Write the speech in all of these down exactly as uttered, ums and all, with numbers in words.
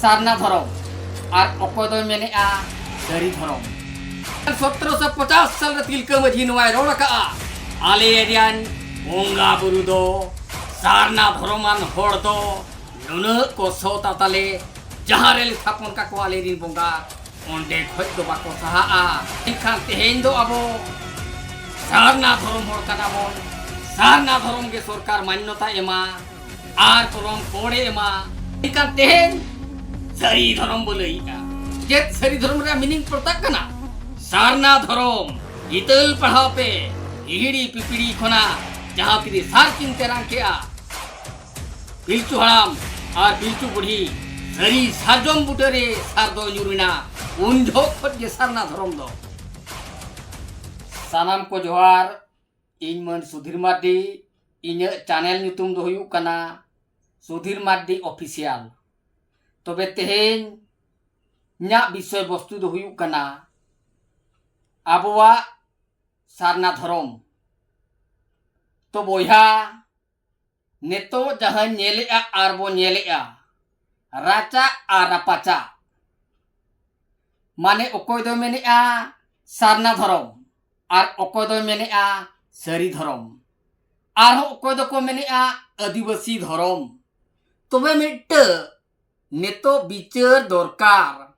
ᱥᱟᱨᱱᱟ ᱫᱷᱚᱨᱚᱢ ᱟᱨ ᱚᱠᱚᱭ ᱫᱚᱭ ᱢᱮᱱᱮᱜᱼᱟ ᱥᱟᱹᱨᱤ ᱫᱷᱚᱨᱚᱢ᱾ ᱥᱚᱛᱨᱚᱥᱚ ᱯᱚᱪᱟᱥ ᱥᱟᱞ ᱨᱮ ᱛᱤᱞᱠᱟᱹ ᱢᱟᱹᱡᱷᱤ ᱱᱚᱣᱟᱭ ᱨᱚᱲ ᱟᱠᱟᱜᱼᱟ, ᱟᱞᱮ ᱨᱮᱱ ᱵᱚᱸᱜᱟ ᱵᱩᱨᱩ ᱫᱚ, ᱥᱟᱨᱱᱟ ᱫᱷᱚᱨᱚᱢᱟᱱ ᱦᱚᱲ ᱫᱚ ᱱᱩᱱᱟᱹᱜ ᱠᱚ ᱥᱚᱛᱟ ᱛᱟᱞᱮ, ᱡᱟᱦᱟᱸ ᱨᱮᱞᱮ ᱛᱷᱟᱯᱚᱱ ᱠᱟᱠᱚᱣᱟ ᱟᱞᱮ ᱨᱮᱱ ᱵᱚᱸᱜᱟ, ᱚᱸᱰᱮ ᱠᱷᱚᱡ ᱫᱚ ᱵᱟᱠᱚ ᱥᱟᱦᱟᱜᱼᱟ᱾ ᱮᱱᱠᱷᱟᱱ ᱛᱮᱦᱮᱧ ᱫᱚ ᱟᱵᱚ ᱥᱟᱨᱱᱟ ᱫᱷᱚᱨᱚᱢ ᱦᱚᱲ ᱠᱟᱱᱟ ᱵᱚᱱ, ᱥᱟᱨᱱᱟ ᱫᱷᱚᱨᱚᱢ ᱜᱮ ᱥᱚᱨᱠᱟᱨ ᱢᱟᱱᱱᱚᱛᱟ ᱮᱢᱟ ᱟᱨ ᱠᱚᱞᱚᱢ ᱠᱚᱲᱮ ᱮᱢᱟ᱾ ᱮᱱᱠᱷᱟᱱ ᱛᱮᱦᱮᱧ ᱥᱟᱹᱨᱤ ᱫᱷᱚᱨᱚᱢ ᱵᱚ ᱞᱟᱹᱭᱮᱜᱼᱟ᱾ ᱪᱮᱫ ᱥᱟᱹᱨᱤ ᱫᱷᱚᱨᱚᱢ ᱨᱮᱭᱟᱜ ᱢᱤᱱᱤᱝ ᱯᱚᱲᱛᱟᱜ ᱠᱟᱱᱟ? ᱥᱟᱨᱱᱟ ᱫᱷᱚᱨᱚᱢ ᱦᱤᱛᱟᱹᱞ ᱯᱟᱲᱦᱟᱣ ᱯᱮ, ᱦᱤᱦᱤᱲᱤ ᱯᱤᱯᱤᱲᱤ ᱠᱷᱚᱱᱟᱜ ᱡᱟᱦᱟᱸ ᱛᱤᱱᱟᱹᱜ ᱥᱟᱨ ᱠᱤᱱ ᱛᱮᱨᱟᱝ ᱠᱮᱜᱼᱟ, ᱯᱤᱞᱪᱩ ᱦᱟᱲᱟᱢ ᱟᱨ ᱯᱤᱞᱪᱩ ᱵᱩᱲᱦᱤ ᱥᱟᱹᱨᱤ ᱥᱟᱨᱡᱚᱢ ᱵᱩᱴᱟᱹ ᱨᱮ ᱥᱟᱨ ᱫᱚ ᱧᱩᱨ ᱮᱱᱟ᱾ ᱩᱱ ᱡᱚᱦᱚᱜ ᱠᱷᱚᱱ ᱜᱮ ᱥᱟᱨᱱᱟ ᱫᱷᱚᱨᱚᱢ ᱫᱚ᱾ ᱥᱟᱱᱟᱢ ᱠᱚ ᱡᱚᱦᱟᱨ, ᱤᱧ ᱢᱟᱹᱱ ᱥᱩᱫᱷᱤᱨ ᱢᱟᱨᱰᱤ, ᱤᱧᱟᱹᱜ ᱪᱮᱱᱮᱞ ᱧᱩᱛᱩᱢ ᱫᱚ ᱦᱩᱭᱩᱜ ᱠᱟᱱᱟ ᱥᱩᱫᱷᱤᱨ ᱢᱟᱨᱰᱤ ᱚᱯᱷᱤᱥᱤᱭᱟᱞ᱾ ᱛᱚᱵᱮ ᱛᱮᱦᱮᱧ ᱤᱧᱟᱹᱜ ᱵᱤᱥᱚᱭ ᱵᱚᱥᱛᱩ ᱫᱚ ᱦᱩᱭᱩᱜ ᱠᱟᱱᱟ ᱟᱵᱚᱣᱟᱜ ᱥᱟᱨᱱᱟ ᱫᱷᱚᱨᱚᱢ᱾ ᱛᱚ ᱵᱚᱭᱦᱟ, ᱱᱤᱛᱚᱜ ᱡᱟᱦᱟᱸᱧ ᱧᱮᱞᱮᱜᱼᱟ ᱟᱨ ᱵᱚ ᱧᱮᱞᱮᱜᱼᱟ, ᱨᱟᱪᱟᱜ ᱟᱨ ᱨᱟᱯᱟᱪᱟᱜ, ᱢᱟᱱᱮ ᱚᱠᱚᱭ ᱫᱚᱭ ᱢᱮᱱᱮᱜᱼᱟ ᱥᱟᱨᱱᱟ ᱫᱷᱚᱨᱚᱢ ᱟᱨ ᱚᱠᱚᱭ ᱫᱚᱭ ᱢᱮᱱᱮᱜᱼᱟ ᱥᱟᱹᱨᱤ ᱫᱷᱚᱨᱚᱢ, ᱟᱨᱦᱚᱸ ᱚᱠᱚᱭ ᱫᱚᱠᱚ ᱢᱮᱱᱮᱜᱼᱟ ᱟᱹᱫᱤᱵᱟᱹᱥᱤ ᱫᱷᱚᱨᱚᱢ᱾ ᱛᱚᱵᱮ ᱢᱤᱫᱴᱟᱹ ᱱᱤᱛᱚᱜ ᱵᱤᱪᱟᱹᱨ ᱫᱚᱨᱠᱟᱨ,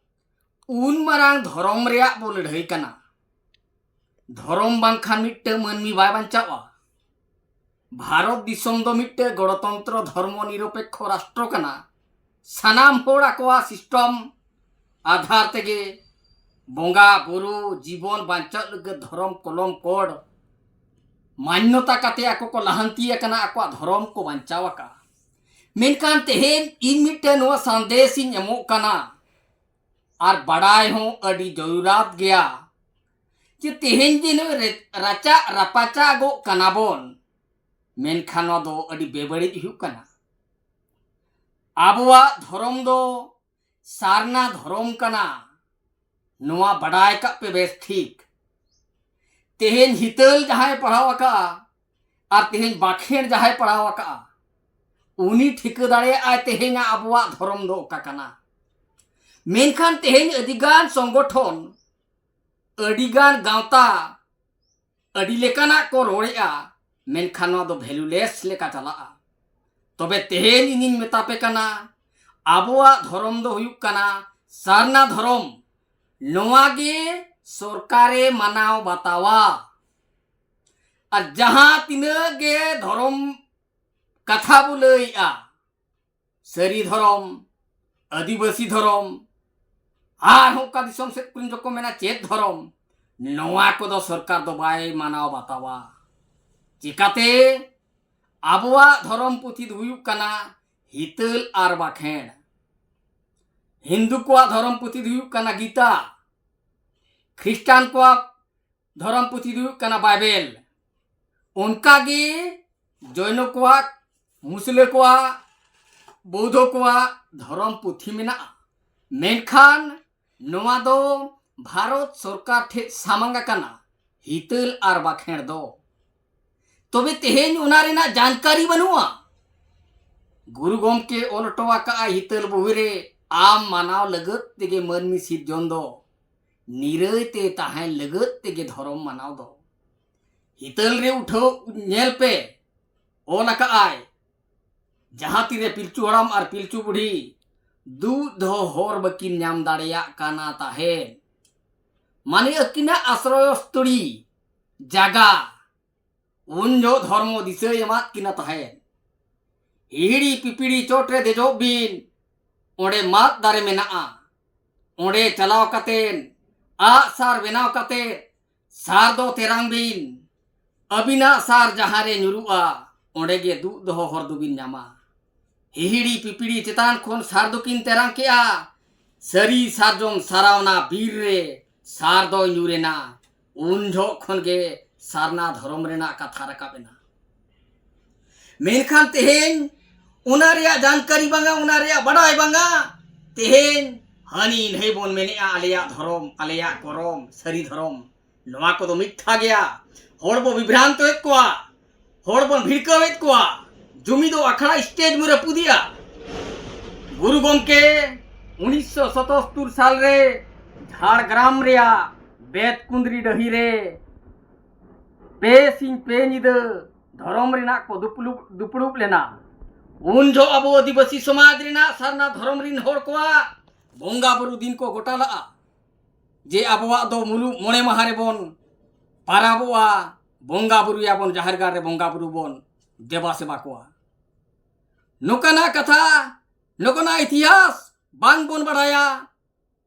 ᱩᱱ ᱢᱟᱨᱟᱝ ᱫᱷᱚᱨᱚᱢ ᱨᱮᱭᱟᱜ ᱵᱚ ᱞᱟᱹᱲᱦᱟᱹᱭ ᱠᱟᱱᱟ᱾ ᱫᱷᱚᱨᱚᱢ ᱵᱟᱝᱠᱷᱟᱱ ᱢᱤᱫᱴᱟᱹᱝ ᱢᱟᱹᱱᱢᱤ ᱵᱟᱭ ᱵᱟᱧᱪᱟᱣᱟ᱾ ᱵᱷᱟᱨᱚᱛ ᱫᱤᱥᱚᱢ ᱫᱚ ᱢᱤᱫᱴᱟᱹᱝ ᱜᱚᱬᱚᱛᱚᱱᱛᱨᱚ ᱫᱷᱚᱨᱢᱚ ᱱᱤᱨᱚᱯᱮᱠᱠᱷᱚ ᱨᱟᱥᱴᱨᱚ ᱠᱟᱱᱟ᱾ ᱥᱟᱱᱟᱢ ᱦᱚᱲ ᱟᱠᱚᱣᱟᱜ ᱥᱤᱥᱴᱚᱢ ᱟᱫᱷᱟᱨ ᱛᱮᱜᱮ ᱵᱚᱸᱜᱟ ᱵᱩᱨᱩ ᱡᱤᱵᱚᱱ ᱵᱟᱧᱪᱟᱣ ᱞᱟᱹᱜᱤᱫ ᱫᱷᱚᱨᱚᱢ ᱠᱚᱞᱚᱢ ᱠᱚᱰ ᱢᱟᱱᱱᱚᱛᱟ ᱠᱟᱛᱮ ᱟᱠᱚ ᱠᱚ ᱞᱟᱦᱟᱱᱛᱤ ᱟᱠᱟᱱᱟ, ᱟᱠᱚᱣᱟᱜ ᱫᱷᱚᱨᱚᱢ ᱠᱚ ᱵᱟᱧᱪᱟᱣ ᱟᱠᱟᱫᱼᱟ᱾ ᱢᱮᱱᱠᱷᱟᱱ ᱛᱮᱦᱮᱧ ᱤᱧ ᱢᱤᱫᱴᱟᱹᱝ ᱱᱚᱣᱟ ᱥᱟᱸᱫᱮᱥ ᱤᱧ ᱮᱢᱚᱜ ᱠᱟᱱᱟ, ᱟᱨ ᱵᱟᱰᱟᱭ ᱦᱚᱸ ᱟᱹᱰᱤ ᱡᱚᱨᱩᱨᱟᱛ ᱜᱮᱭᱟ ᱡᱮ ᱛᱮᱦᱮᱧ ᱡᱮ ᱱᱚᱜᱼᱚᱭ ᱨᱮ-, ᱨᱟᱪᱟᱜ ᱨᱟᱯᱟᱪᱟᱜᱚᱜ ᱠᱟᱱᱟ ᱵᱚᱱ, ᱢᱮᱱᱠᱷᱟᱱ ᱱᱚᱣᱟ ᱫᱚ ᱟᱹᱰᱤ ᱵᱮᱵᱟᱹᱲᱤᱡ ᱦᱩᱭᱩᱜ ᱠᱟᱱᱟ᱾ ᱟᱵᱚᱣᱟᱜ ᱫᱷᱚᱨᱚᱢ ᱫᱚ ᱥᱟᱨᱱᱟ ᱫᱷᱚᱨᱚᱢ ᱠᱟᱱᱟ, ᱱᱚᱣᱟ ᱵᱟᱰᱟᱭ ᱠᱟᱜ ᱯᱮ ᱵᱮᱥ ᱴᱷᱤᱠ᱾ ᱛᱮᱦᱮᱧ ᱦᱤᱛᱟᱹᱞ ᱡᱟᱦᱟᱸᱭ ᱯᱟᱲᱦᱟᱣ ᱟᱠᱟᱜᱼᱟ ᱟᱨ ᱛᱮᱦᱮᱧ ᱵᱟᱠᱷᱮᱬ ᱡᱟᱦᱟᱸᱭ ᱯᱟᱲᱦᱟᱣ ᱟᱠᱟᱜᱼᱟ, ᱩᱱᱤ ᱴᱷᱤᱠᱟᱹ ᱫᱟᱲᱮᱭᱟᱜᱼᱟᱭ ᱛᱮᱦᱮᱧᱟᱜ ᱟᱵᱚᱣᱟᱜ ᱫᱷᱚᱨᱚᱢ ᱫᱚ ᱚᱠᱟ ᱠᱟᱱᱟ᱾ ᱢᱮᱱᱠᱷᱟᱱ ᱛᱮᱦᱮᱧ ᱟᱹᱰᱤᱜᱟᱱ ᱥᱚᱝᱜᱚᱴᱷᱚᱱ, ᱟᱹᱰᱤᱜᱟᱱ ᱜᱟᱶᱛᱟ, ᱟᱹᱰᱤ ᱞᱮᱠᱟᱱᱟᱜ ᱠᱚ ᱨᱚᱲᱮᱜᱼᱟ, ᱢᱮᱱᱠᱷᱟᱱ ᱱᱚᱣᱟ ᱫᱚ ᱵᱷᱮᱞᱩᱞᱮᱥ ᱞᱮᱠᱟ ᱪᱟᱞᱟᱜᱼᱟ᱾ ᱛᱚᱵᱮ ᱛᱮᱦᱮᱧ ᱤᱧᱤᱧ ᱢᱮᱛᱟ ᱯᱮ ᱠᱟᱱᱟ, ᱟᱵᱚᱣᱟᱜ ᱫᱷᱚᱨᱚᱢ ᱫᱚ ᱦᱩᱭᱩᱜ ᱠᱟᱱᱟ ᱥᱟᱨᱱᱟ ᱫᱷᱚᱨᱚᱢ᱾ ᱱᱚᱣᱟ ᱜᱮ ᱥᱚᱨᱠᱟᱨᱮ ᱢᱟᱱᱟᱣ ᱵᱟᱛᱟᱣᱟ᱾ ᱟᱨ ᱡᱟᱦᱟᱸ ᱛᱤᱱᱟᱹᱜ ᱜᱮ ᱫᱷᱚᱨᱚᱢ ᱠᱟᱛᱷᱟ ᱵᱚ ᱞᱟᱹᱭᱮᱜᱼᱟ, ᱥᱟᱹᱨᱤ ᱫᱷᱚᱨᱚᱢ, ᱟᱹᱫᱤᱵᱟᱹᱥᱤ ᱫᱷᱚᱨᱚᱢ, ᱟᱨᱦᱚᱸ ᱚᱠᱟ ᱫᱤᱥᱚᱢ ᱥᱮᱫ ᱠᱚᱨᱮᱱ ᱫᱚᱠᱚ ᱢᱮᱱᱟ ᱪᱮᱫ ᱫᱷᱚᱨᱚᱢ, ᱱᱚᱣᱟ ᱠᱚᱫᱚ ᱥᱚᱨᱠᱟᱨ ᱫᱚ ᱵᱟᱭ ᱢᱟᱱᱟᱣ ᱵᱟᱛᱟᱣᱟ᱾ ᱪᱤᱠᱟᱛᱮ? ᱟᱵᱚᱣᱟᱜ ᱫᱷᱚᱨᱚᱢ ᱯᱩᱛᱷᱤ ᱫᱚ ᱦᱩᱭᱩᱜ ᱠᱟᱱᱟ ᱦᱤᱛᱟᱹᱞ ᱟᱨ ᱵᱟᱠᱷᱮᱬ᱾ ᱦᱤᱱᱫᱩ ᱠᱚᱣᱟᱜ ᱫᱷᱚᱨᱚᱢ ᱯᱩᱛᱷᱤ ᱫᱚ ᱦᱩᱭᱩᱜ ᱠᱟᱱᱟ ᱜᱤᱛᱟ᱾ ᱠᱷᱨᱤᱥᱴᱟᱱ ᱠᱚᱣᱟᱜ ᱫᱷᱚᱨᱚᱢ ᱯᱩᱛᱷᱤ ᱫᱚ ᱦᱩᱭᱩᱜ ᱠᱟᱱᱟ ᱵᱟᱭᱵᱮᱞ᱾ ᱚᱱᱠᱟᱜᱮ ᱡᱚᱭᱱᱚ ᱠᱚᱣᱟᱜ, ᱢᱩᱥᱞᱟᱹ ᱠᱚᱣᱟᱜ, ᱵᱳᱫᱷᱚ ᱠᱚᱣᱟᱜ ᱫᱷᱚᱨᱚᱢ ᱯᱩᱛᱷᱤ ᱢᱮᱱᱟᱜᱼᱟ᱾ ᱢᱮᱱᱠᱷᱟᱱ ᱱᱚᱣᱟ ᱫᱚ ᱵᱷᱟᱨᱚᱛ ᱥᱚᱨᱠᱟᱨ ᱴᱷᱮᱱ ᱥᱟᱢᱟᱝ ᱟᱠᱟᱱᱟ, ᱦᱤᱛᱟᱹᱞ ᱟᱨ ᱵᱟᱠᱷᱮᱬ ᱫᱚ᱾ ᱛᱚᱵᱮ ᱛᱮᱦᱮᱧ ᱚᱱᱟ ᱨᱮᱱᱟᱜ ᱡᱟᱱᱠᱟᱨᱤ ᱵᱟᱹᱱᱩᱜᱼᱟ᱾ ᱜᱩᱨᱩ ᱜᱚᱢᱠᱮ ᱚᱞ ᱦᱚᱴᱚ ᱟᱠᱟᱫᱼᱟᱭ ᱦᱤᱛᱟᱹᱞ ᱵᱩᱦᱤ ᱨᱮ, ᱟᱢ ᱢᱟᱱᱟᱣ ᱞᱟᱹᱜᱤᱫ ᱛᱮᱜᱮ ᱢᱟᱹᱱᱢᱤ ᱥᱤᱨᱡᱚᱱ ᱫᱚ, ᱱᱤᱨᱟᱹᱭ ᱛᱮ ᱛᱟᱦᱮᱸ ᱞᱟᱹᱜᱤᱫ ᱛᱮᱜᱮ ᱫᱷᱚᱨᱚᱢ ᱢᱟᱱᱟᱣ ᱫᱚ᱾ ᱦᱤᱛᱟᱹᱞ ᱨᱮ ᱩᱴᱷᱟᱹᱣ ᱧᱮᱞ ᱯᱮ, ᱚᱞ ᱟᱠᱟᱫᱼᱟᱭ, ᱡᱟᱦᱟᱸ ᱛᱤᱨᱮ ᱯᱤᱞᱪᱩ ᱦᱟᱲᱟᱢ ᱟᱨ ᱯᱤᱞᱪᱩ ᱵᱩᱰᱷᱤ ᱫᱩᱜ ᱫᱚᱦᱚ ᱦᱚᱨ ᱵᱟᱹᱠᱤᱱ ᱧᱟᱢ ᱫᱟᱲᱮᱭᱟᱜ ᱠᱟᱱᱟ ᱛᱟᱦᱮᱸᱫ, ᱢᱟᱱᱮ ᱟᱹᱠᱤᱱᱟᱜ ᱟᱥᱨᱚᱭᱚᱥᱛᱷᱚᱲᱤ ᱡᱟᱜᱟ, ᱩᱱ ᱡᱚᱦᱚᱜ ᱫᱷᱚᱨᱢᱚ ᱫᱤᱥᱟᱹᱭ ᱮᱢᱟᱫ ᱠᱤᱱᱟ ᱛᱟᱦᱮᱸᱫ᱾ ᱦᱤᱦᱤᱲᱤ ᱯᱤᱯᱤᱲᱤ ᱪᱚᱴ ᱨᱮ ᱫᱮᱡᱚᱜ ᱵᱤᱱ, ᱚᱸᱰᱮ ᱢᱟᱫ ᱫᱟᱨᱮ ᱢᱮᱱᱟᱜᱼᱟ᱾ ᱚᱸᱰᱮ ᱪᱟᱞᱟᱣ ᱠᱟᱛᱮᱱ ᱟᱜ ᱥᱟᱨ ᱵᱮᱱᱟᱣ ᱠᱟᱛᱮ ᱥᱟᱨ ᱫᱚ ᱛᱮᱨᱟᱝ ᱵᱤᱱ᱾ ᱟᱹᱵᱤᱱᱟᱜ ᱥᱟᱨ ᱡᱟᱦᱟᱸ ᱨᱮ ᱧᱩᱨᱩᱜᱼᱟ, ᱚᱸᱰᱮ ᱜᱮ ᱫᱩᱜ ᱫᱚᱦᱚ ᱦᱚᱨ ᱫᱚᱵᱤᱱ ᱧᱟᱢᱟ᱾ ᱦᱤᱦᱤᱲᱤ ᱯᱤᱯᱤᱲᱤ ᱪᱮᱛᱟᱱ ᱠᱷᱚᱱ ᱥᱟᱨ ᱫᱚᱠᱤᱱ ᱛᱮᱨᱟᱝ ᱠᱮᱜᱼᱟ᱾ ᱥᱟᱹᱨᱤ ᱥᱟᱨᱡᱚᱢ ᱥᱟᱨᱟᱣᱱᱟ ᱵᱤᱨ ᱨᱮ ᱥᱟᱨ ᱫᱚ ᱧᱩᱨ ᱮᱱᱟ᱾ ᱩᱱ ᱡᱚᱦᱚᱜ ᱠᱷᱚᱱ ᱜᱮ ᱥᱟᱨᱱᱟ ᱫᱷᱚᱨᱚᱢ ᱨᱮᱱᱟᱜ ᱠᱟᱛᱷᱟ ᱨᱟᱠᱟᱵ ᱮᱱᱟ᱾ ᱢᱮᱱᱠᱷᱟᱱ ᱛᱮᱦᱮᱧ ᱚᱱᱟ ᱨᱮᱭᱟᱜ ᱡᱟᱱᱠᱟᱨᱤ ᱵᱟᱝᱟ, ᱚᱱᱟ ᱨᱮᱭᱟᱜ ᱵᱟᱰᱟᱭ ᱵᱟᱝᱟ᱾ ᱛᱮᱦᱮᱧ ᱦᱟᱹᱱᱤ ᱱᱟᱹᱭ ᱵᱚᱱ ᱢᱮᱱᱮᱜᱼᱟ ᱟᱞᱮᱭᱟᱜ ᱫᱷᱚᱨᱚᱢ, ᱟᱞᱮᱭᱟᱜ ᱠᱚᱨᱚᱢ, ᱥᱟᱹᱨᱤ ᱫᱷᱚᱨᱚᱢ᱾ ᱱᱚᱣᱟ ᱠᱚᱫᱚ ᱢᱤᱛᱷᱟ ᱜᱮᱭᱟ᱾ ᱦᱚᱲ ᱵᱚ ᱵᱤᱵᱷᱨᱟᱱᱛᱚᱭᱮᱫ ᱠᱚᱣᱟ, ᱦᱚᱲ ᱵᱚᱱ ᱵᱷᱤᱲᱠᱟᱹᱣᱮᱫ ᱠᱚᱣᱟ᱾ ᱡᱩᱢᱤ ᱫᱚ ᱟᱠᱷᱲᱟ ᱥᱴᱮᱡᱽ ᱵᱚ ᱨᱟᱹᱯᱩᱫᱮᱜᱼᱟ᱾ ᱜᱩᱨᱩ ᱜᱚᱢᱠᱮ ᱩᱱᱤᱥᱥᱚ ᱥᱟᱛᱟᱛᱛᱳᱨ ᱥᱟᱞ ᱨᱮ ᱡᱷᱟᱲᱜᱨᱟᱢ ᱨᱮᱭᱟᱜ ᱵᱮᱛᱠᱩᱸᱫᱽᱨᱤ ᱰᱟᱹᱦᱤ ᱨᱮ ᱯᱮ ᱥᱤᱧ ᱯᱮ ᱧᱤᱫᱟᱹ ᱫᱷᱚᱨᱚᱢ ᱨᱮᱱᱟᱜ ᱠᱚ ᱫᱩᱯᱲᱩᱵ, ᱫᱩᱯᱲᱩᱵ ᱞᱮᱱᱟ᱾ ᱩᱱ ᱡᱚᱦᱚᱜ ᱟᱵᱚ ᱟᱹᱫᱤᱵᱟᱹᱥᱤ ᱥᱚᱢᱟᱡᱽ ᱨᱮᱱᱟᱜ ᱥᱟᱨᱱᱟ ᱫᱷᱚᱨᱚᱢ ᱨᱤᱱ ᱦᱚᱲ ᱠᱚᱣᱟᱜ ᱵᱚᱸᱜᱟ ᱵᱩᱨᱩ ᱫᱤᱱ ᱠᱚ ᱜᱚᱴᱟ ᱞᱟᱜᱼᱟ, ᱡᱮ ᱟᱵᱚᱣᱟᱜ ᱫᱚ ᱢᱩᱞᱩᱜ ᱢᱚᱬᱮ ᱢᱟᱦᱟ ᱨᱮᱵᱚᱱ ᱯᱟᱨᱟᱵᱚᱜᱼᱟ, ᱵᱚᱸᱜᱟ ᱵᱩᱨᱩᱭᱟᱵᱚᱱ, ᱡᱟᱦᱮᱨ ᱜᱟᱲ ᱨᱮ ᱵᱚᱸᱜᱟ ᱵᱩᱨᱩ ᱵᱚᱱ ᱫᱮᱵᱟ ᱥᱮᱵᱟ ᱠᱚᱣᱟ᱾ ᱱᱚᱝᱠᱟᱱᱟᱜ ᱠᱟᱛᱷᱟ, ᱱᱚᱝᱠᱟᱱᱟᱜ ᱤᱛᱤᱦᱟᱥ ᱵᱟᱝ ᱵᱚᱱ ᱵᱟᱲᱟᱭᱟ᱾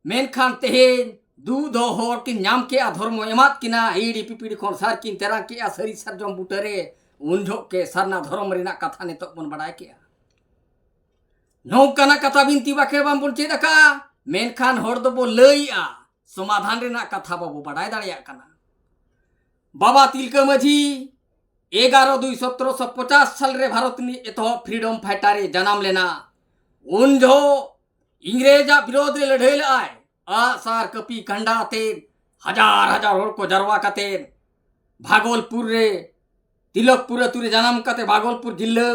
ᱢᱮᱱᱠᱷᱟᱱ ᱛᱮᱦᱮᱧ ᱫᱩ ᱫᱚ ᱦᱚᱲ ᱠᱤᱱ ᱧᱟᱢ ᱠᱮᱜᱼᱟ, ᱫᱷᱚᱨᱢᱚ ᱮᱢᱟᱫ ᱠᱤᱱᱟ, ᱦᱤᱲᱤ ᱯᱤᱯᱤᱲᱤ ᱠᱷᱚᱱ ᱥᱟᱨ ᱠᱤᱱ ᱛᱮᱨᱟᱝ ᱠᱮᱜᱼᱟ, ᱥᱟᱹᱨᱤ ᱥᱟᱨᱡᱚᱢ ᱵᱩᱴᱟᱹ ᱨᱮ᱾ ᱩᱱ ᱡᱚᱦᱚᱜ ᱜᱮ ᱥᱟᱨᱱᱟ ᱫᱷᱚᱨᱚᱢ ᱨᱮᱱᱟᱜ ᱠᱟᱛᱷᱟ ᱱᱤᱛᱚᱜ ᱵᱚᱱ ᱵᱟᱲᱟᱭ ᱠᱮᱜᱼᱟ᱾ ᱱᱚᱝᱠᱟᱱᱟᱜ ᱠᱟᱛᱷᱟ ᱵᱤᱱᱛᱤ ᱵᱟᱠᱷᱮᱬ ᱵᱟᱝ ᱵᱚᱱ ᱪᱮᱫ ᱟᱠᱟᱜᱼᱟ, ᱢᱮᱱᱠᱷᱟᱱ ᱦᱚᱲ ᱫᱚᱵᱚ ᱞᱟᱹᱭᱮᱜᱼᱟ, ᱥᱚᱢᱟᱫᱷᱟᱱ ᱨᱮᱱᱟᱜ ᱠᱟᱛᱷᱟ ᱵᱟᱵᱚ ᱵᱟᱰᱟᱭ ᱫᱟᱲᱮᱭᱟᱜ ᱠᱟᱱᱟ᱾ ᱵᱟᱵᱟ ᱛᱤᱞᱠᱟᱹ ᱢᱟᱹᱡᱷᱤ ᱮᱜᱟᱨᱚ ᱫᱩᱭ ᱥᱚᱛᱨᱚᱥᱚ ᱯᱚᱪᱟᱥ ᱥᱟᱞ ᱨᱮ ᱵᱷᱟᱨᱚᱛ ᱨᱤᱱᱤᱡ ᱮᱛᱚᱦᱚᱵ freedom fighter ᱮ ᱡᱟᱱᱟᱢ ᱞᱮᱱᱟ᱾ ᱩᱱ ᱡᱚᱦᱚᱜ ᱤᱝᱨᱮᱡᱟᱜ ᱵᱤᱨᱳᱫᱷ ᱨᱮ ᱞᱟᱹᱲᱦᱟᱹᱭ ᱞᱮᱫᱼᱟᱭ᱾ ᱟᱜ ᱥᱟᱨ ᱠᱟᱹᱯᱤ ᱠᱟᱸᱰᱟ ᱟᱛᱮ ᱦᱟᱡᱟᱨ ᱦᱟᱡᱟᱨ ᱦᱚᱲ ᱠᱚ ᱡᱟᱨᱣᱟ ᱠᱟᱛᱮ ᱵᱷᱟᱜᱚᱞᱯᱩᱨ ᱨᱮ, ᱛᱤᱞᱚᱠᱯᱩᱨ ᱟᱹᱛᱩ ᱨᱮ ᱡᱟᱱᱟᱢ ᱠᱟᱛᱮ ᱵᱷᱟᱜᱚᱞᱯᱩᱨ ᱡᱤᱞᱟᱹ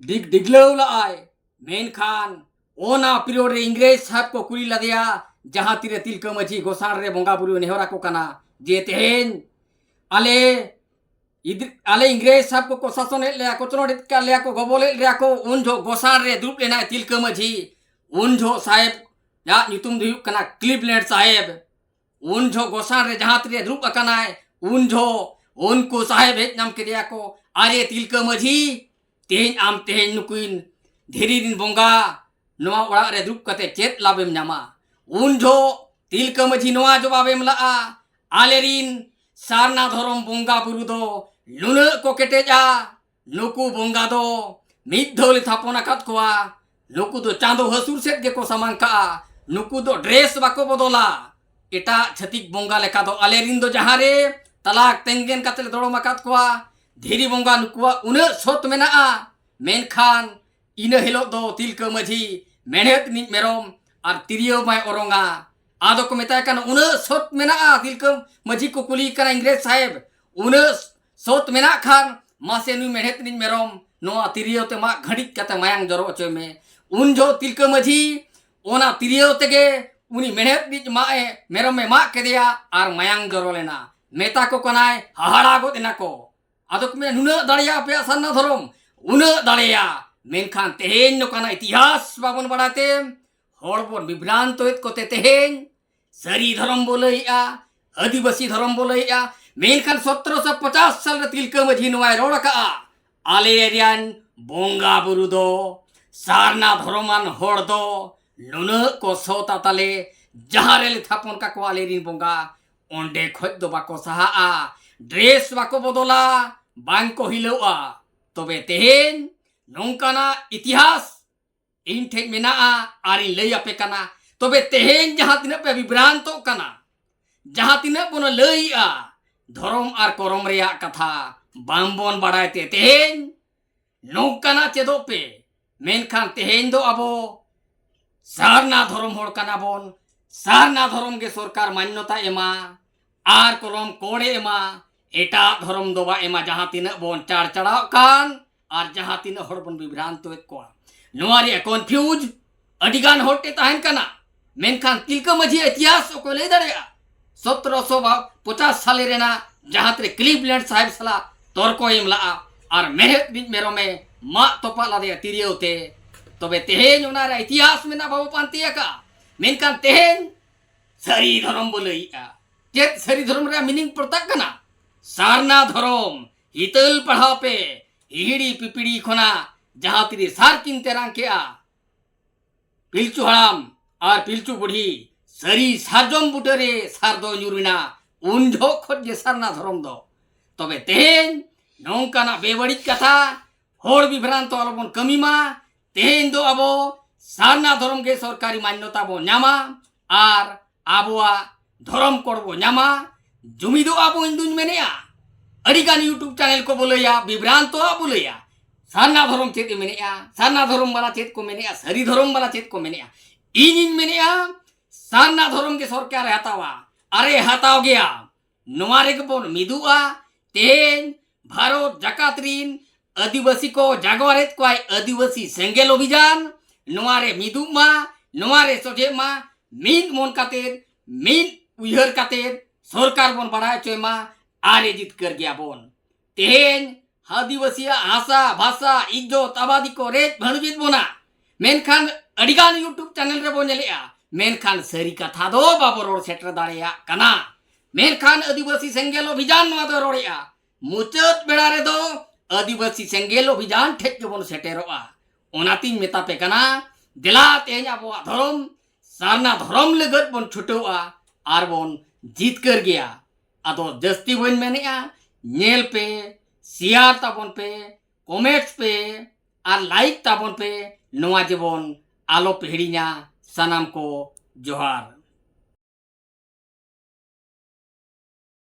ᱰᱤᱜ ᱰᱤᱜᱞᱟᱹᱣ ᱞᱟᱜᱼᱟᱭ᱾ ᱢᱮᱱᱠᱷᱟᱱ ᱚᱱᱟ period ᱨᱮ ᱤᱝᱨᱮᱡᱽ ᱥᱟᱦᱮᱵᱽ ᱠᱚ ᱠᱩᱞᱤ ᱞᱮᱫᱮᱭᱟ, ᱡᱟᱦᱟᱸ ᱛᱤᱨᱮ ᱛᱤᱞᱠᱟᱹ ᱢᱟᱹᱡᱷᱤ ᱜᱚᱥᱟᱬ ᱨᱮ ᱵᱚᱸᱜᱟ ᱵᱩᱨᱩ ᱱᱮᱦᱚᱨ ᱟᱠᱚ ᱠᱟᱱᱟ ᱡᱮ ᱛᱮᱦᱮᱧ ᱟᱞᱮ ᱤᱫ-, ᱟᱞᱮ ᱤᱝᱨᱮᱡᱽ ᱥᱟᱦᱮᱵᱽ ᱠᱚᱠᱚ ᱥᱟᱥᱚᱱᱮᱫ ᱞᱮᱭᱟ, ᱠᱚᱪᱞᱚᱱᱮᱫ ᱠᱟᱜ ᱞᱮᱭᱟ ᱠᱚ, ᱜᱚᱵᱚᱞᱮᱫ ᱞᱮᱭᱟ ᱠᱚ, ᱩᱱ ᱡᱚᱦᱚᱜ ᱜᱚᱥᱟᱬ ᱨᱮ ᱫᱩᱲᱩᱵ ᱞᱮᱱᱟᱭ ᱛᱤᱞᱠᱟᱹ ᱢᱟᱹᱡᱷᱤ᱾ ᱩᱱ ᱡᱚᱦᱚᱜ ᱥᱟᱦᱮᱵᱽ ᱟᱜ ᱧᱩᱛᱩᱢ ᱫᱚ ᱦᱩᱭᱩᱜ ᱠᱟᱱᱟ ᱠᱞᱤᱵᱽᱞᱮᱱᱰ ᱥᱟᱦᱮᱵᱽ᱾ ᱩᱱ ᱡᱚᱦᱚᱜ ᱜᱚᱥᱟᱬ ᱨᱮ ᱡᱟᱦᱟᱸ ᱛᱤᱨᱮ ᱫᱩᱲᱩᱵ ᱟᱠᱟᱱᱟᱭ, ᱩᱱ ᱡᱚᱦᱚᱜ ᱩᱱᱠᱩ ᱥᱟᱦᱮᱵᱽ ᱦᱮᱡ ᱧᱟᱢ ᱠᱮᱫᱮᱭᱟ ᱠᱚ, "ᱟᱨᱮ ᱛᱤᱞᱠᱟᱹ ᱢᱟᱹᱡᱷᱤ, ᱛᱮᱦᱮᱧ ᱟᱢ ᱛᱮᱦᱮᱧ ᱱᱩᱠᱤᱱ ᱫᱷᱤᱨᱤ ᱨᱤᱱ ᱵᱚᱸᱜᱟ ᱱᱚᱣᱟ ᱚᱲᱟᱜ ᱨᱮ ᱫᱩᱲᱩᱵ ᱠᱟᱛᱮ ᱪᱮᱫ ᱞᱟᱵᱷ ᱮᱢ ᱧᱟᱢᱟ?" ᱩᱱ ᱡᱚᱦᱚᱜ ᱛᱤᱞᱠᱟᱹ ᱢᱟᱹᱡᱷᱤ ᱱᱚᱣᱟ ᱡᱚᱵᱟᱵ ᱮᱢ ᱞᱟᱜᱼᱟ, "ᱟᱞᱮ ᱨᱤᱱ ᱥᱟᱨᱱᱟ ᱫᱷᱚᱨᱚᱢ ᱵᱚᱸᱜᱟ ᱵᱩᱨᱩ ᱫᱚ ᱱᱩᱱᱟᱹᱜ ᱠᱚ ᱠᱮᱴᱮᱡᱼᱟ, ᱱᱩᱠᱩ ᱵᱚᱸᱜᱟ ᱫᱚ ᱢᱤᱫ ᱫᱷᱟᱣ ᱞᱮ ᱛᱷᱟᱯᱚᱱ ᱟᱠᱟᱫ ᱠᱚᱣᱟ, ᱱᱩᱠᱩ ᱫᱚ ᱪᱟᱸᱫᱚ ᱦᱟᱹᱥᱩᱨ ᱥᱮᱫ ᱜᱮᱠᱚ ᱥᱟᱢᱟᱝ ᱠᱟᱜᱼᱟ, ᱱᱩᱠᱩ ᱫᱚ dress ᱵᱟᱠᱚ ᱵᱚᱫᱚᱞᱟ, ᱮᱴᱟᱜ ᱪᱷᱟᱹᱛᱤᱠ ᱵᱚᱸᱜᱟ ᱞᱮᱠᱟ ᱫᱚ ᱟᱞᱮ ᱨᱤᱱ ᱫᱚ ᱡᱟᱦᱟᱸ ᱨᱮ ᱛᱟᱞᱟ ᱛᱮᱸᱜᱮᱱ ᱠᱟᱛᱮ ᱞᱮ ᱫᱚᱲᱚᱢ ᱟᱠᱟᱫ ᱠᱚᱣᱟ, ᱫᱷᱤᱨᱤ ᱵᱚᱸᱜᱟ ᱱᱩᱠᱩᱣᱟᱜ ᱩᱱᱟᱹᱜ ᱥᱚᱛ ᱢᱮᱱᱟᱜᱼᱟ, ᱢᱮᱱᱠᱷᱟᱱ ᱤᱱᱟᱹ ᱦᱤᱞᱳᱜ ᱫᱚ ᱛᱤᱞᱠᱟᱹ ᱢᱟᱹᱡᱷᱤ ᱢᱮᱬᱦᱮᱫ ᱨᱤᱱᱤᱡ ᱢᱮᱨᱚᱢ ᱟᱨ ᱛᱤᱨᱭᱳ ᱢᱟᱭ ᱚᱨᱚᱝᱟ᱾ ᱟᱫᱚ ᱠᱚ ᱢᱮᱛᱟᱭ ᱠᱟᱱᱟ, 'ᱩᱱᱟᱹᱜ ᱥᱚᱛ ᱢᱮᱱᱟᱜᱼᱟ ᱛᱤᱞᱠᱟᱹ ᱢᱟᱹᱡᱷᱤ?' ᱠᱚ ᱠᱩᱞᱤᱭᱮ ᱠᱟᱱᱟ ᱤᱝᱨᱮᱡᱽ ᱥᱟᱦᱮᱵᱽ, 'ᱩᱱᱟᱹᱜ ᱥᱚᱛ ᱢᱮᱱᱟᱜ ᱠᱷᱟᱱ ᱢᱟᱥᱮ ᱱᱩᱭ ᱢᱮᱬᱦᱮᱫ ᱨᱤᱱᱤᱡ ᱢᱮᱨᱚᱢ ᱱᱚᱣᱟ ᱛᱤᱨᱭᱳ ᱛᱮ ᱢᱟᱜ ᱜᱷᱟᱹᱲᱤᱡ ᱠᱟᱛᱮ ᱢᱟᱭᱟᱝ ᱡᱚᱨᱚ ᱦᱚᱪᱚᱭ ᱢᱮ.' ᱩᱱ ᱡᱚᱦᱚᱜ ᱛᱤᱞᱠᱟᱹ ᱢᱟᱹᱡᱷᱤ ᱚᱱᱟ ᱛᱤᱨᱭᱳ ᱛᱮᱜᱮ ᱩᱱᱤ ᱢᱮᱲᱦᱮᱫ ᱨᱤᱡ ᱢᱟᱜ ᱮ, ᱢᱮᱨᱚᱢᱮ ᱢᱟᱜ ᱠᱮᱫᱮᱭᱟ ᱟᱨ ᱢᱟᱭᱟᱝ ᱡᱚᱨᱚ ᱞᱮᱱᱟ᱾ ᱢᱮᱛᱟ ᱠᱚ ᱠᱟᱱᱟᱭ, ᱦᱟᱦᱟᱲᱟ ᱜᱚᱫ ᱮᱱᱟ ᱠᱚ᱾ ᱟᱫᱚ ᱠᱚ ᱢᱮᱱᱟ, "ᱱᱩᱱᱟᱹᱜ ᱫᱟᱲᱮᱭᱟ ᱟᱯᱮᱭᱟᱜ ᱥᱟᱨᱱᱟ ᱫᱷᱚᱨᱚᱢ, ᱩᱱᱟᱹᱜ ᱫᱟᱲᱮᱭᱟ, ᱢᱮᱱᱠᱷᱟᱱ ᱛᱮᱦᱮᱧ ᱱᱚᱝᱠᱟᱱᱟᱜ ᱤᱛᱤᱦᱟᱥ ᱵᱟᱵᱚᱱ ᱵᱟᱲᱟᱭ ᱛᱮ ᱦᱚᱲ ᱵᱚᱱ ᱵᱤᱵᱷᱨᱟᱱᱛᱚᱭᱮᱫ ᱠᱚᱛᱮ ᱛᱮᱦᱮᱧ ᱥᱟᱹᱨᱤ ᱫᱷᱚᱨᱚᱢ ᱵᱚ ᱞᱟᱹᱭᱮᱜᱼᱟ, ᱟᱹᱫᱤᱵᱟᱹᱥᱤ ᱫᱷᱚᱨᱚᱢ ᱵᱚ ᱞᱟᱹᱭᱮᱜᱼᱟ, ᱢᱮᱱᱠᱷᱟᱱ ᱥᱚᱛᱨᱚᱥᱚ ᱯᱚᱪᱟᱥ ᱥᱟᱞ ᱨᱮ ᱛᱤᱞᱠᱟᱹ ᱢᱟᱹᱡᱷᱤ ᱱᱚᱣᱟᱭ ᱨᱚᱲ ᱟᱠᱟᱜᱼᱟ, ᱟᱞᱮ ᱨᱮᱱ ᱵᱚᱸᱜᱟ ᱵᱩᱨᱩ ᱫᱚ, ᱥᱟᱨᱱᱟ ᱫᱷᱚᱨᱚᱢᱟᱱ ᱦᱚᱲ ᱫᱚ ᱱᱩᱱᱟᱹᱜ ᱠᱚ ᱥᱚᱛᱟ ᱛᱟᱞᱮ, ᱡᱟᱦᱟᱸ ᱨᱮᱞᱮ ᱛᱷᱟᱯᱚᱱ ᱠᱟᱠᱚᱣᱟ ᱟᱞᱮ ᱨᱮᱱ ᱵᱚᱸᱜᱟ, ᱚᱸᱰᱮ ᱠᱷᱚᱡ ᱫᱚ ᱵᱟᱠᱚ ᱥᱟᱦᱟᱜᱼᱟ, ᱰᱨᱮᱥ ᱵᱟᱠᱚ ᱵᱚᱫᱚᱞᱟ, ᱵᱟᱝ ᱠᱚ ᱦᱤᱞᱟᱹᱣᱜᱼᱟ᱾ ᱛᱚᱵᱮ ᱛᱮᱦᱮᱧ ᱱᱚᱝᱠᱟᱱᱟᱜ ᱤᱛᱤᱦᱟᱥ ᱤᱧ ᱴᱷᱮᱡ ᱢᱮᱱᱟᱜᱼᱟ ᱟᱨᱤᱧ ᱞᱟᱹᱭ ᱟᱯᱮ ᱠᱟᱱᱟ᱾ ᱛᱚᱵᱮ ᱛᱮᱦᱮᱧ ᱡᱟᱦᱟᱸ ᱛᱤᱱᱟᱹᱜ ᱯᱮ ᱵᱤᱵᱷᱨᱟᱱᱛᱚᱜ ᱠᱟᱱᱟ, ᱡᱟᱦᱟᱸ ᱛᱤᱱᱟᱹᱜ ᱵᱚᱱ ᱞᱟᱹᱭᱮᱜᱼᱟ ᱫᱷᱚᱨᱚᱢ ᱟᱨ ᱠᱚᱨᱚᱢ ᱨᱮᱭᱟᱜ ᱠᱟᱛᱷᱟ, ᱵᱟᱝᱵᱚᱱ ᱵᱟᱲᱟᱭ ᱛᱮ ᱛᱮᱦᱮᱧ ᱱᱚᱝᱠᱟᱱᱟᱜ ᱪᱮᱫᱚᱜ ᱯᱮ᱾ ᱢᱮᱱᱠᱷᱟᱱ ᱛᱮᱦᱮᱧ ᱫᱚ ᱟᱵᱚ ᱥᱟᱨᱱᱟ ᱫᱷᱚᱨᱚᱢ ᱦᱚᱲ ᱠᱟᱱᱟ ᱵᱚᱱ, ᱥᱟᱨᱱᱟ ᱫᱷᱚᱨᱚᱢ ᱜᱮ ᱥᱚᱨᱠᱟᱨ ᱢᱟᱱᱱᱚᱛᱟ ᱮᱢᱟ ᱟᱨ ᱠᱚᱞᱚᱢ ᱠᱳᱰ ᱮ ᱮᱢᱟ, ᱮᱴᱟᱜ ᱫᱷᱚᱨᱚᱢ ᱫᱚ ᱵᱟᱭ ᱮᱢᱟ᱾ ᱡᱟᱦᱟᱸ ᱛᱤᱱᱟᱹᱜ ᱵᱚᱱ ᱪᱟᱲᱪᱟᱲᱟᱣ ᱠᱟᱱ ᱟᱨ ᱡᱟᱦᱟᱸ ᱛᱤᱱᱟᱹᱜ ᱦᱚᱲ ᱵᱚᱱ ᱵᱤᱵᱷᱨᱟᱱᱛᱚᱭᱮᱫ ᱠᱚᱣᱟ, ᱱᱚᱣᱟ ᱨᱮᱭᱟᱜ ᱠᱚᱱᱯᱷᱤᱭᱩᱡᱽ ᱟᱹᱰᱤ ᱜᱟᱱ ᱦᱚᱲ ᱴᱷᱮᱱ ᱛᱟᱦᱮᱱ ᱠᱟᱱᱟ᱾ ᱢᱮᱱᱠᱷᱟᱱ ᱛᱤᱞᱠᱟᱹ ᱢᱟᱹᱡᱷᱤᱭᱟᱜ ᱤᱛᱤᱦᱟᱥ ᱚᱠᱚᱭ ᱞᱟᱹᱭ ᱫᱟᱲᱮᱭᱟᱜᱼᱟ? ᱥᱚᱛᱨᱚᱥᱚ ᱯᱚᱪᱟᱥ ᱥᱟᱞᱮ ᱨᱮᱱᱟᱜ ᱡᱟᱦᱟᱸ ᱛᱤᱨᱮ ᱠᱞᱤᱵᱞᱮᱱᱰ ᱥᱟᱦᱮᱵᱽ ᱥᱟᱞᱟᱜ ᱛᱚᱨᱠᱚᱭ ᱮᱢ ᱞᱟᱜᱼᱟ ᱟᱨ ᱢᱮᱨᱦᱮᱫ ᱨᱤᱡ ᱢᱮᱨᱚᱢᱮ ᱢᱟᱜ ᱛᱚᱯᱟᱜ ᱞᱟᱫᱮᱭᱟ ᱛᱤᱨᱭᱳ ᱛᱮ᱾ ᱛᱚᱵᱮ ᱛᱮᱦᱮᱧ ᱚᱱᱟ ᱨᱮᱭᱟᱜ ᱤᱛᱤᱦᱟᱥ ᱢᱮᱱᱟᱜᱼᱟ, ᱵᱟᱵᱚ ᱯᱟᱱᱛᱮ ᱟᱠᱟᱫᱼᱟ᱾ ᱢᱮᱱᱠᱷᱟᱱ ᱛᱮᱦᱮᱧ ᱥᱟᱹᱨᱤ ᱫᱷᱚᱨᱚᱢ ᱵᱚ ᱞᱟᱹᱭᱮᱜᱼᱟ᱾ ᱪᱮᱫ ᱥᱟᱹᱨᱤ ᱫᱷᱚᱨᱚᱢ ᱨᱮᱭᱟᱜ ᱢᱤᱱᱤᱝ ᱯᱚᱲᱛᱟᱜ ᱠᱟᱱᱟ? ᱥᱟᱨᱱᱟ ᱫᱷᱚᱨᱚᱢ ᱦᱤᱛᱟᱹᱞ ᱯᱟᱲᱦᱟᱣ ᱯᱮ, ᱦᱤᱦᱤᱲᱤ ᱯᱤᱯᱤᱲᱤ ᱠᱷᱚᱱᱟᱜ ᱡᱟᱦᱟᱸ ᱛᱤᱨᱮ ᱥᱟᱨ ᱠᱤᱱ ᱛᱮᱨᱟᱝ ᱠᱮᱜᱼᱟ, ᱯᱤᱞᱪᱩ ᱦᱟᱲᱟᱢ ᱟᱨ ᱯᱤᱞᱪᱩ ᱵᱩᱰᱷᱤ ᱥᱟᱹᱨᱤ ᱥᱟᱨᱡᱚᱢ ᱵᱩᱴᱟᱹ ᱨᱮ ᱥᱟᱨ ᱫᱚ ᱧᱩᱨ ᱮᱱᱟ, ᱩᱱ ᱡᱚᱦᱚᱜ ᱠᱷᱚᱱ ᱜᱮ ᱥᱟᱨᱱᱟ ᱫᱷᱚᱨᱚᱢ ᱫᱚ᱾ ᱛᱚᱵᱮ ᱛᱮᱦᱮᱧ ᱱᱚᱝᱠᱟᱱᱟᱜ ᱵᱮᱵᱟᱹᱲᱤᱡ ᱠᱟᱛᱷᱟ, ᱦᱚᱲ ᱵᱤᱵᱷᱨᱟᱱᱛᱚ ᱟᱞᱚᱵᱚᱱ ᱠᱟᱹᱢᱤ ᱢᱟ᱾ ᱛᱮᱦᱮᱧ ᱫᱚ ᱟᱵᱚ ᱥᱟᱨᱱᱟ ᱫᱷᱚᱨᱚᱢ ᱜᱮ ᱥᱚᱨᱠᱟᱨᱤ ᱢᱟᱱᱱᱚᱛᱟ ᱵᱚᱱ ᱧᱟᱢᱟ ᱟᱨ ᱟᱵᱚᱣᱟᱜ ᱫᱷᱚᱨᱚᱢ ᱠᱳᱰ ᱵᱚ ᱧᱟᱢᱟ, ᱡᱩᱢᱤᱫᱚᱜᱼᱟ ᱵᱚ᱾ ᱤᱧ ᱫᱩᱧ ᱢᱮᱱᱮᱜᱼᱟ, ᱟᱹᱰᱤᱜᱟᱱ YouTube ᱪᱮᱱᱮᱞ ᱠᱚ ᱵᱚ ᱞᱟᱹᱭᱟ, ᱵᱤᱵᱷᱨᱟᱱᱛᱚᱣᱟᱜ ᱵᱚ ᱞᱟᱹᱭᱟ, ᱥᱟᱨᱱᱟ ᱫᱷᱚᱨᱚᱢ ᱪᱮᱫ ᱮ ᱢᱮᱱᱮᱜᱼᱟ, ᱥᱟᱨᱱᱟ ᱫᱷᱚᱨᱚᱢ ᱵᱟᱞᱟ ᱪᱮᱫ ᱠᱚ ᱢᱮᱱᱮᱜᱼᱟ, ᱥᱟᱹᱨᱤ ᱫᱷᱚᱨᱚᱢ ᱵᱟᱞᱟ ᱪᱮᱫ ᱠᱚ ᱢᱮᱱᱮᱜᱼᱟ᱾ ᱤᱧᱤᱧ ᱢᱮᱱᱮᱜᱼᱟ, ᱥᱟᱨᱱᱟ ᱫᱷᱚᱨᱚᱢ ᱜᱮ ᱥᱚᱨᱠᱟᱨᱮ ᱦᱟᱛᱟᱣᱟ᱾ ᱟᱨᱮ ᱦᱟᱛᱟᱣ ᱜᱮᱭᱟ᱾ ᱱᱚᱣᱟ ᱨᱮᱜᱮ ᱵᱚᱱ ᱢᱤᱫᱩᱜᱼᱟ᱾ ᱛᱮᱦᱮᱧ ᱵᱷᱟᱨᱚᱛ ᱡᱟᱠᱟᱛ ᱨᱤᱱ ᱟᱹᱫᱤᱵᱟᱹᱥᱤ ᱠᱚ ᱡᱟᱜᱣᱟᱨᱮᱫ ᱠᱚᱣᱟᱭ ᱟᱹᱫᱤᱵᱟᱹᱥᱤ ᱥᱮᱸᱜᱮᱞ ᱚᱵᱷᱤᱡᱟᱱ᱾ ᱱᱚᱣᱟ ᱨᱮ ᱢᱤᱫᱩᱜ ᱢᱟ, ᱱᱚᱣᱟ ᱨᱮ ᱥᱚᱡᱷᱮᱜ ᱢᱟ, ᱢᱤᱫ ᱢᱚᱱ ᱠᱟᱛᱮ, ᱢᱤᱫ ᱩᱭᱦᱟᱹᱨ ᱠᱟᱛᱮ ᱥᱚᱨᱠᱟᱨ ᱵᱚᱱ ᱵᱟᱲᱟᱭ ᱦᱚᱪᱚᱭ ᱢᱟ, ᱟᱨ ᱮ ᱡᱤᱛᱠᱟᱹᱨ ᱜᱮᱭᱟ ᱵᱚᱱ᱾ ᱛᱮᱦᱮᱧ ᱟᱹᱫᱤᱵᱟᱹᱥᱤᱭᱟᱜ ᱦᱟᱥᱟ, ᱵᱷᱟᱥᱟ, ᱤᱡᱽᱡᱚᱛ, ᱟᱵᱟᱫᱤ ᱠᱚ ᱨᱮᱡ ᱵᱷᱟᱹᱲᱩᱡᱮᱫ ᱵᱚᱱᱟ, ᱢᱮᱱᱠᱷᱟᱱ ᱟᱹᱰᱤᱜᱟᱱ YouTube channel ᱨᱮᱵᱚᱱ ᱧᱮᱞᱮᱜᱼᱟ, ᱢᱮᱱᱠᱷᱟᱱ ᱥᱟᱹᱨᱤ ᱠᱟᱛᱷᱟ ᱫᱚ ᱵᱟᱵᱚ ᱨᱚᱲ ᱥᱮᱴᱮᱨ ᱫᱟᱲᱮᱭᱟᱜ ᱠᱟᱱᱟ᱾ ᱢᱮᱱᱠᱷᱟᱱ ᱟᱹᱫᱤᱵᱟᱹᱥᱤ ᱥᱮᱸᱜᱮᱞ ᱚᱵᱷᱤᱡᱟᱱ ᱱᱚᱣᱟ ᱫᱚ ᱨᱚᱲᱮᱜᱼᱟ, ᱢᱩᱪᱟᱹᱫ ᱵᱮᱲᱟ ᱨᱮᱫᱚ ᱟᱹᱫᱤᱵᱟᱹᱥᱤ ᱥᱮᱸᱜᱮᱞ ᱚᱵᱷᱤᱡᱟᱱ ᱴᱷᱮᱡ ᱜᱮᱵᱚᱱ ᱥᱮᱴᱮᱨᱚᱜᱼᱟ᱾ ᱚᱱᱟᱛᱤᱧ ᱢᱮᱛᱟ ᱯᱮ ᱠᱟᱱᱟ, ᱫᱮᱞᱟ ᱛᱮᱦᱮᱧ ᱟᱵᱚᱣᱟᱜ ᱫᱷᱚᱨᱚᱢ, ᱥᱟᱨᱱᱟ ᱫᱷᱚᱨᱚᱢ ᱞᱟᱹᱜᱤᱫ ᱵᱚᱱ ᱪᱷᱩᱴᱟᱹᱣᱟ ᱟᱨ ᱵᱚᱱ ᱡᱤᱛᱠᱟᱹᱨ ᱜᱮᱭᱟ᱾ ᱟᱫᱚ ᱡᱟᱹᱥᱛᱤ ᱵᱟᱹᱧ ᱢᱮᱱᱮᱜᱼᱟ, ᱧᱮᱞ ᱯᱮ, share ᱛᱟᱵᱚᱱ ᱯᱮ, comments ᱯᱮ ᱟᱨ like ᱛᱟᱵᱚᱱ ᱯᱮ᱾ ᱱᱚᱣᱟ ᱡᱮᱢᱚᱱ ᱟᱞᱚ ᱯᱮ ᱦᱤᱲᱤᱧᱟ᱾ ᱥᱟᱱᱟᱢ ᱠᱚ ᱡᱚᱦᱟᱨ᱾